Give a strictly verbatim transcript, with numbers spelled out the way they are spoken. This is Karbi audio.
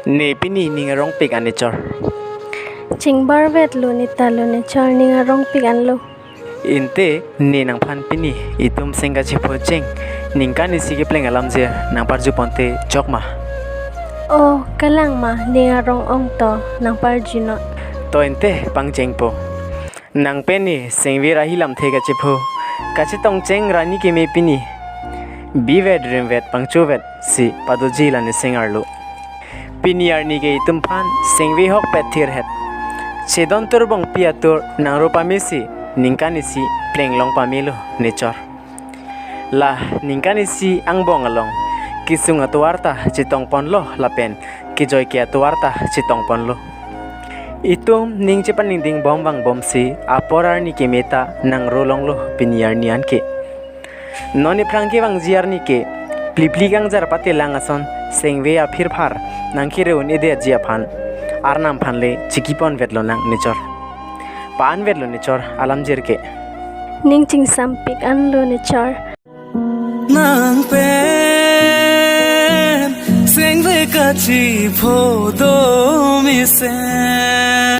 Ne pini ning arongpik an ne chor. Chingbarvetlo neta lo ne chor, ning arongpik anlo. Inte ne nangphan pini itum seng kachepho cheng ningkan isi kepleng alamjir nangparjuponte chokma? O, kalang ma, ning arong-ong to, nangparjunon. To inte pangchengpo. Nang pen ne sengve ra hilamthe kachepho, kachetongcheng ra arni keme pini. Bivet rimvet pangchovet si padoji la ne seng arlo. Pini arni ke itumphan sengve hokpet thirhet. Chedon turbongpi atur nangro pamesi ningkan isi pleng long pamelo ne chor. La ningkan isi angbong along kesung atovar ta chetongponlo lapen kejoike atovar ta chetongponlo. Itum ning chepaningding bom vangbomsi apor arni keme ta nangro longlo pini arni anke. Non iphrang kevangji arni ke plipli kangjar patelang ason sengve aphirphar nangkere un-edetji aphan Arnam aphan le chikiponvetlo nang ne chor. Pa-anvetlo ne chor alamjir ke. Ning chingsampik anlo ne chor. Nang pen sengve kachepho do mesen.